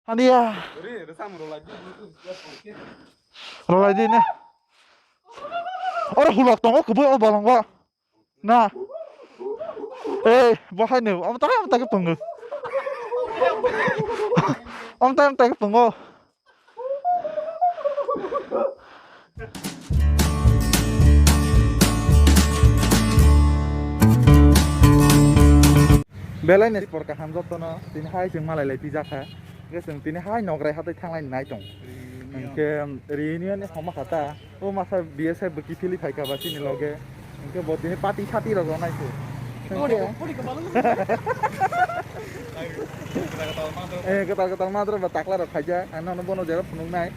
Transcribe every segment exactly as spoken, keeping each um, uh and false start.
Haniya. Rolai di ne. Oro hulok tongo kubui o bolongo. Na. Ei, bo hai ne, amtai amtai ke pungu. Amtai amtai ke pungu. Belai ni sport kaham jotono, tini hai chwng malai lai pijak kha. Hwnkhe chwng tini hai Nograi hatai thanglai nai tong. Hwnkhe reunion ni homa kha ta. O masa B S F bo kiphilwi phaikha ba chini loge. Hwnkhe bo tini party sati rok rwnai se. Hwnkhe eh, kwtal kwtal madra ba takla rok khaijak. Ang nono bono jera phunuknai.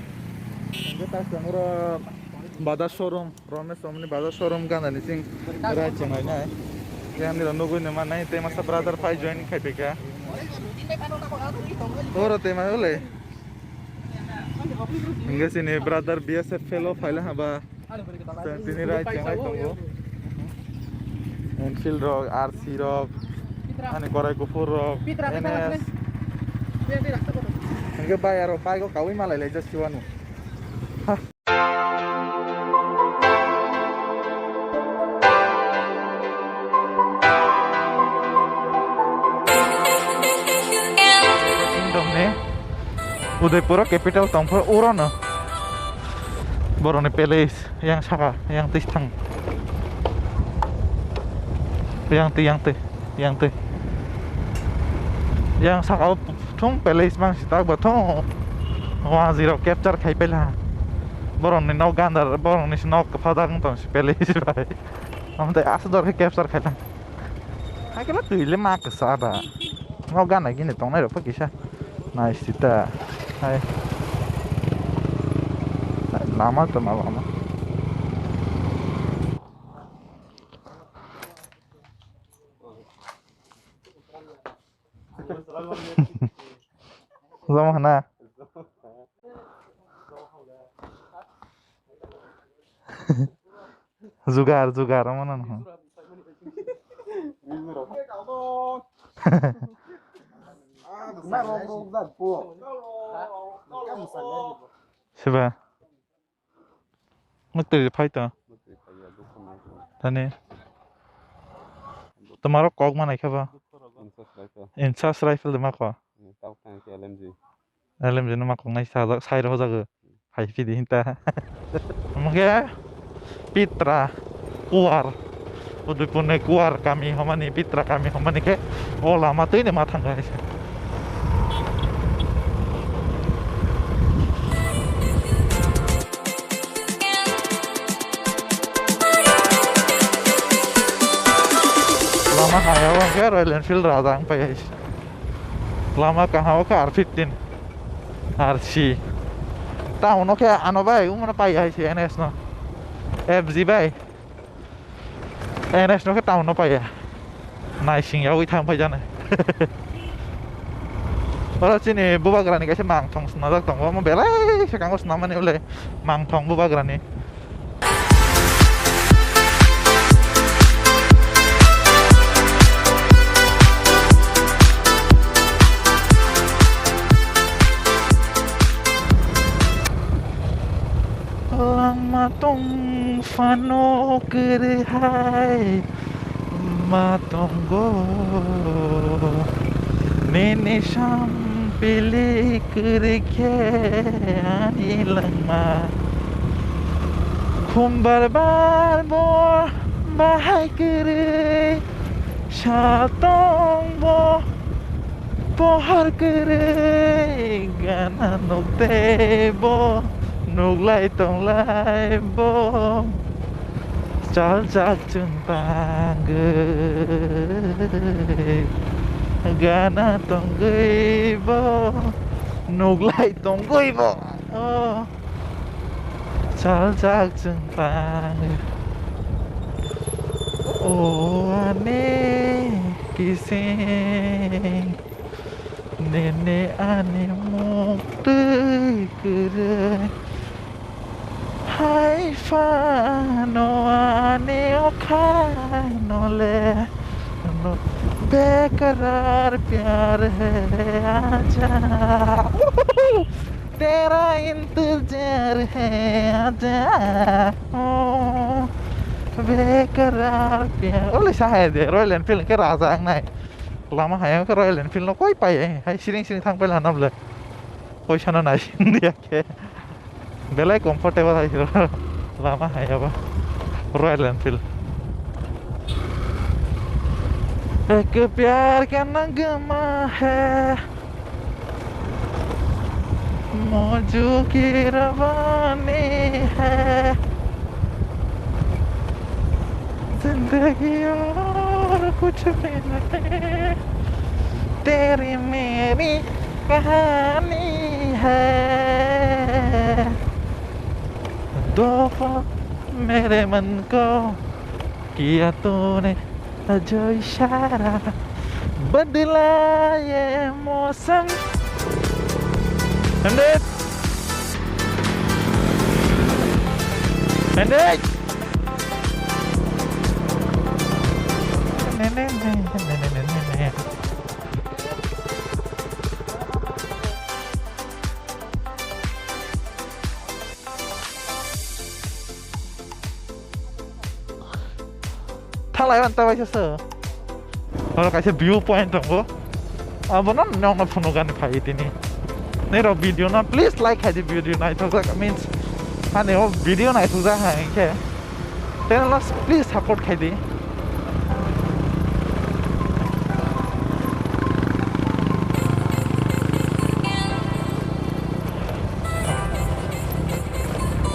Hwnkhe ta chwng oro Bajaj showroom, Romesh Omni Bajaj showroom gana ni sing rai chwngnai nai. Yang nira nugui ni manai tei masa brother phai join khai phaikha. Oro tei ma ule. Hingke sini brother B S F fellow phaila haba. Chwng tini rai chenglai tongo. Enfield rok, R C rok, ani korai kuphur rok, N S. Hingke bai aro bike o kawi malai lai jasiwano. Kingdom ni Udaipur o capital tongphuru urono borokni palace yang saka yang twi thang yang twi yang twi yang twi yang saka o thung palace mang si tak bo thung wang zero capture khai pela borokni nok gandar borokni nok kwpha dak wng tong si palace bai. Omo tei aswk dor khe capture khai lang. Hai khe ba twi le ma kwsa ba. Nok gana gini tongnai rok kisa. Nai sita. Hai. Lama to ma lama. Lama hana. Jugar, jugar, omo no. Siba. Mutri phai to. Tani. Tomaro kok manai khe ba. Insas rifle de ma ko. L M G no ma kok nai sajak, sai rw jago. Hai phi di hinta. Omo khe Pitra Kuwar. Udaipur ni Kuwar kami homani, Pitra kami homani khe o lama twi ni ma thang kha hai se. Lama hai o khe Royal Enfield rajang pai hai se. Lama kaham o khe R fifteen, R C. Town o khe ano bai, umano pai hai se N S no. F G bai. N S no khe town o pai ya. Naising yawi thang pai jana. Oro chini bubagrani kaisa mangthong swnajak tongo. Omo belai swkango swnamani ulai mangthong bubagrani. Langma tong phano kwrwi hai ma tongo, nini sampili kwrwi khe ani langma. Khumbar bar bo bahai kwrwi sa tong bo. Pohor kwrwi gana nuk tei bo, nuklai tonglai bo. Chaljak chwng tangwi gana tongwi bo, nuklai tongwi bo. Oh. Chaljak chwng tang. O ani kising, nini ani muktwi kwrwi. Hai phano ani okhano le. Bekrar pyar hai aaja. Tera intezar hai, aaja, oh, bekarar pyar. Ole sa hai de, Royal Enfield ke raja ang nai. Lama hai ang ke Royal Enfield no koi pai, eh, hai siring siring thang pai lana ble. Koi sana nai sing dia ke. Belai comfortable hai siro. Lama hai abo. Royal Enfield. Ek pyar ka nagma hai. Mauju ki rawani hai, zindagi aur kuch bhi nahi, teri meri kahani hai. Dofo mere man ko kiya tune. Ajo ishara badla ye mausam. Pandit! Pandit! Ne, ne, ne. Thalai man tabai se. Oro kaisa view point tongo. Abono nokno phunukani phai tini. Nero video no please like khai di, video naithokjak means ani o video naithokjak hai khe. Channel no please support khai di.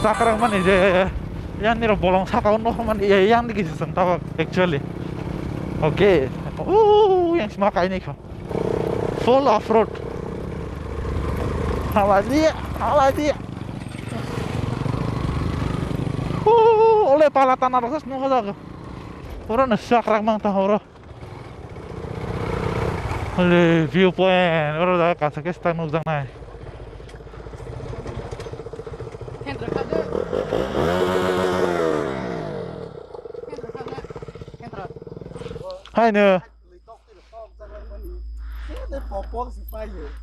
Chakrang mani je yang niro bolong saka o nohor mani yang ni kisi seng tabak actually. Okay. Oh, yang sima kaini kho. Full off road. Haladi, haladi. Huu, ole pala tana rokos no hojago. Oro no sakrak mang ta oro. Ole view point, oro da kasa ke stang nukjak nai. Hai no.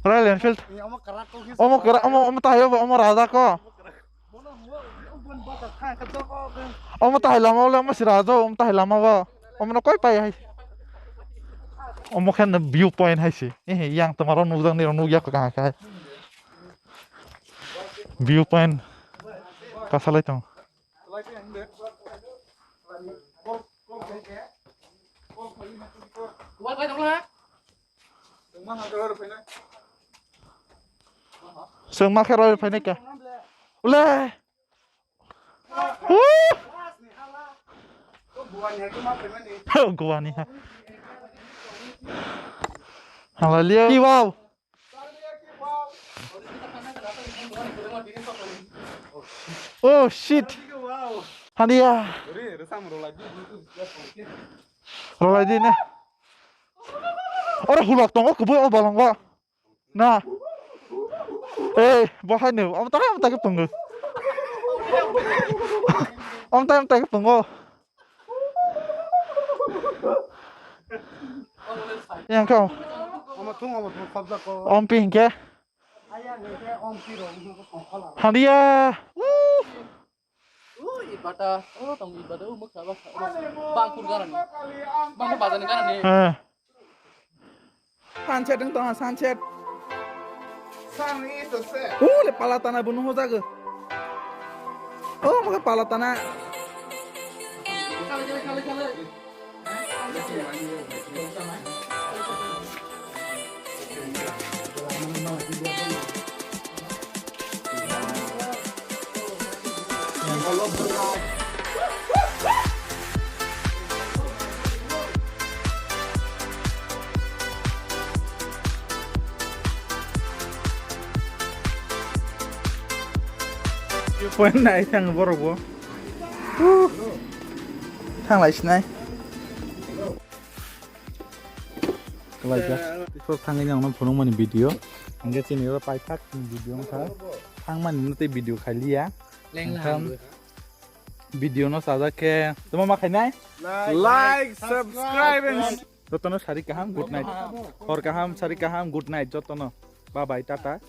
Royal Enfield. Omo kera, omo, omo tahai obo, omo raja ko. Omo tahai lama ole, omo si raja, omo tahai lama bo. Omo no koi pai hai. Omo khe no view point hai si. Eh, yang tomaro nukjak ni rok nukya ko kaham khai. View point kasalai tong. Sengma khe roi phainai ka. Ule. Huh. Guani ha. Hallelujah. Ki wow. Oh shit. Hania. Rolai di ne. Oro hulok tongo kubui o bolongo. Na. Eh, bo hai no. Om tai om tai tongo. Om tai om tai tongo. Yang kau. Omo thung, omo thung, khobjak ko. Om pi hingke. Aya hingke om pi ro, hingke tongkhola. Hania. Woo. O ibata, o tong ibata, o moksa ba, bang kur garani. Bang kur bajani garani. Eh. Sunset wng tong, sunset. Sun is the set. O le pala tana bunu hojago. O mokhe pala tana. Kale, kale, kale, kale. Point nai thang borok bo. Huh. Thang lai sinai. Kalaijak. Isor thangwi nang phunukmani video. Hingke chini oro paithak video wngkha. Thangmani no tei video khailiya. Lengla. Hingkhe video no chajak khe tamo ma khainai? Like, subscribe and jotono sari kaham, good night. Hor kaham, sari kaham, good night jotono. Bye bye, tata.